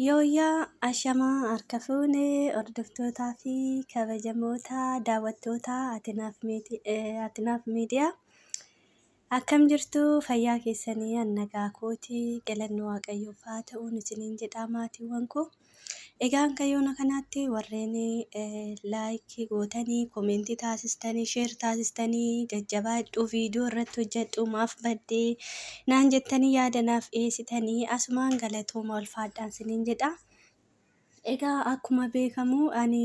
Yooyyaa ashamaa harka fuune hordoftootaa fi kabajamoota daawwattoota Atinaaf Miidiyaa. Akkam jirtu fayyaa keessanii an nagaa kooti galanni Waaqayyoof haa ta'uun isiniin jedhaa maatiiwwan koo. Egaa hanga yoona kanaatti warreen laayikii gootanii, koomeentii taasistanii, sheer taasistanii, jajjabaadhu viidiyoo irratti hojjedhu maaf baddee naan jettanii yaada naaf dhiyeessitanii asumaan galatooma ulfaadhaan siniin jedha. Egaa akkuma beekamu ani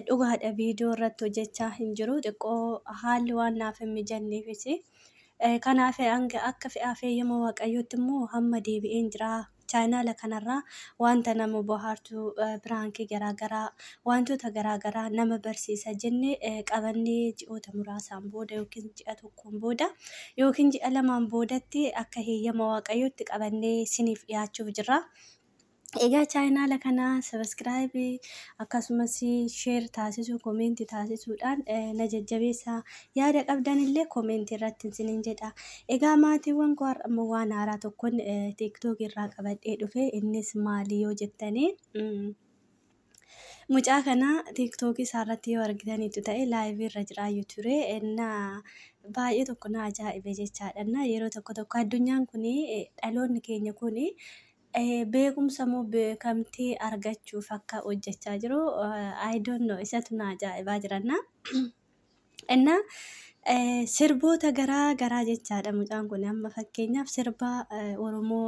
dhugaadha viidiyoo irratti hojjechaa hin jiru xiqqoo haalli waan naaf hin mijanneefis. Kanaaf hanga akka fe'aaf eeyyama Waaqayyootti immoo hamma deebi'een jira. Chaayinaala kanarraa wanta nama bohaarsu piraankii garaagaraa wantoota garaagaraa nama barsiisa jenne qabannee ji'oota muraasaan booda yookiin ji'a tokkoon booda yookiin ji'a lamaan boodatti akka heeyyama Waaqayyootti qabannee siniif dhiyaachuuf jirra. Egaa chaayinaala kana sabiskiraayibii akkasumas sheer taasisuu koomeentii taasisuudhaan na jajjabeessaa yaada qabdan illee koomeentii irratti isiniin jedha. Egaa maatiiwwan koo har'a immoo waan haaraa tokkoon tiiktookii irraa qabadhee dhufe innis maali yoo jettanii mucaa kana tiiktookii isaa irratti yoo argitaniitu ta'e laayivii irra jiraayyuu ture innaa baay'ee tokko na ajaa'ibe jechaadha. Innaa yeroo tokko tokko addunyaan kun dhaloonni keenya kun Beekumsa moo beekamtii argachuuf akka hojjechaa jiru I don't know isatu na ajaa'ibaa jiranna. Innaa sirboota garaa garaa jechaadha mucaan kun amma fakkeenyaaf sirba Oromoo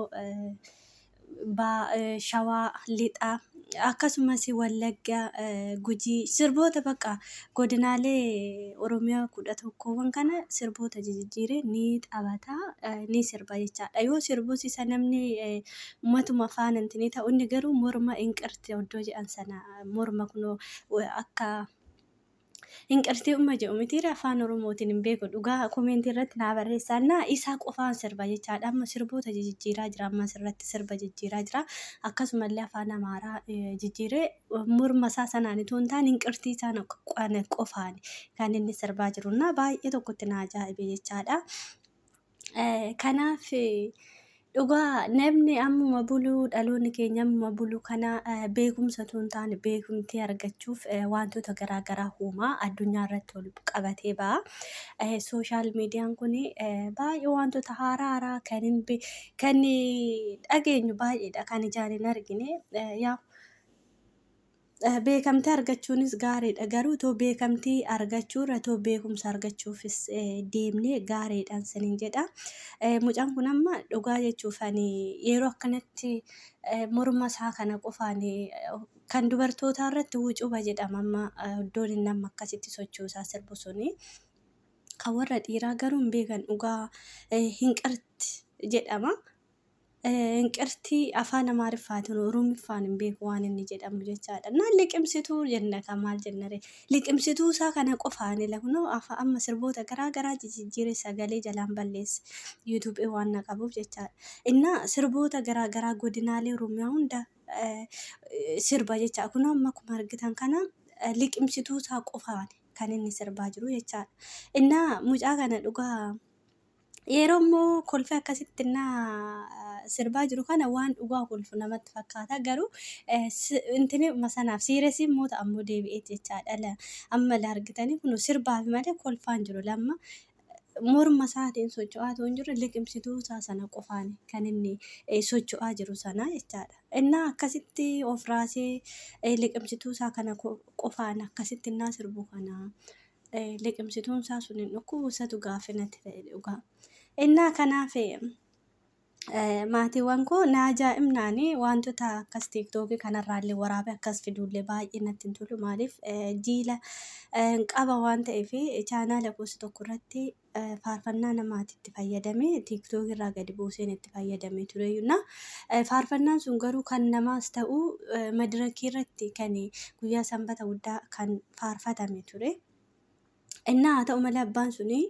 Shawaa Lixaa akkasumas Wallagga Gujii sirboota bakka godinaalee Oromiyaa 11wwan kana sirboota jijijjiiree ni taphata ni sirba jechaadha. Yoo sirbus isa namni matuma faana ni ta'u inni garuu morma inqirti oddoo jedhan sana morma kunoo akka Inqirtii umma jedhu mitiire afaan oromootiin hin beeku dhugaa koomeentii irratti naa barreessaa naa isaa qofaan sirba jechaadha amma sirboota jijjiiraa jira amma asirratti sirba jijjiiraa jira akkasumallee afaan amaaraa jijjiiree morma isaa sanaan itoo hin taane inqirtii isaa qofaan kan inni sirbaa jiru naa baay'ee tokkotti na ajaa'ibe jechaadha. Kanaaf dhugaa namni ammuma bulu dhaloonni keenya ammuma bulu kana beekumsa otoo hin taane beekumtii argachuuf wantoota garaa garaa uumaa addunyaa irratti ol qabatee ba'a. Sooshaal miidiyaan kun baay'ee wantoota haaraa haaraa kan hin kan dhageenyu baay'eedha kan ijaan hin argine. Yaa Beekamtii argachuunis gaariidha. Garuu otoo beekamtii argachuurra otoo beekumsa argachuufis deemnee gaariidhaan sinin jedha. Mucaan kun amma dhugaa jechuuf ani yeroo akkanatti morma isaa kana qofaan kan dubartootaa irratti wucuba jedhama amma iddoon inni amma akkasitti sochoosaa sirbu suni. Kan warra dhiiraa garuu hin beekan dhugaa hinqirti jedhama. Inqirtii afaan Amaariffaatiin Oromiffaan hin beeku waan inni jedhamu jechaadha. Naan liqimsituu jenna kan maal jenna ree. Liqimsituu isaa kana qofaan ila kunoo afa amma sirboota garaa garaa jijjiiree sagalee jalaan balleesse yuutuubii waan na qabuuf jechaadha. Innaa sirboota garaa garaa godinaalee Oromiyaa hunda sirba jecha kunoo amma akkuma argitan kana liqimsituu isaa qofaan kan inni sirbaa jiru jechaadha. Innaa mucaa kana dhugaa Yeroo immoo kolfee akkasitti innaa sirbaa jiru kana waan dhugaa kolfu namatti fakkaata. Garuu intini sanaaf siiresii immoo ta'a immoo deebi'ee jechaadha. Amma la argitanii kun sirbaaf malee kolfaan jiru lamma morma isaatiin socho'aa otoo hin jirre liqimsituu isaa sana qofaan kan inni socho'aa jiru sana jechaadha. Innaa akkasitti of raasee liqimsituu isaa kana qofaan akkasitti innaa sirbu kana liqimsituun isaa sun hin dhukkubu isatu gaaffii natti ta'e dhugaa. Innaa kanaaf maatiiwwan koo na ajaa'ibnaani wantoota akkas tiiktookii kanarraallee waraabee akkas fiduullee baay'ee natti hin tolu maaliif jiila qaba waan ta'eef chaanaala gosa tokko irratti faarfannaa namaati itti fayyadame tiiktookii irraa gadi buuseen itti fayyadame tureyyuu faarfannaan sun garuu kan namaas ta'u madirakii irratti kan guyyaa sanbata guddaa kan faarfatame ture. Innaa haa ta'u malee abbaan suni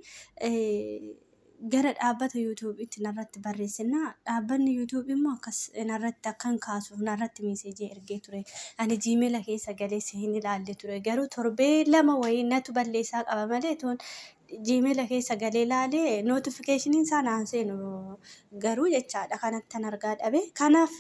gara dhaabbata yuutuubiitti narratti barreessinaa dhaabbanni yuutuubii immoo akkas narratti akkan kaasuuf narratti meeseejii ergee ture. Ani jiimeela keessa galee hin ilaalle ture garuu torbee 2 wayii natu balleessaa qaba malee toon jiimeela keessa galee ilaalee nootifikeeshiniin isaa naan seenu garuu jechaadha kanattan argaa dhabe kanaaf.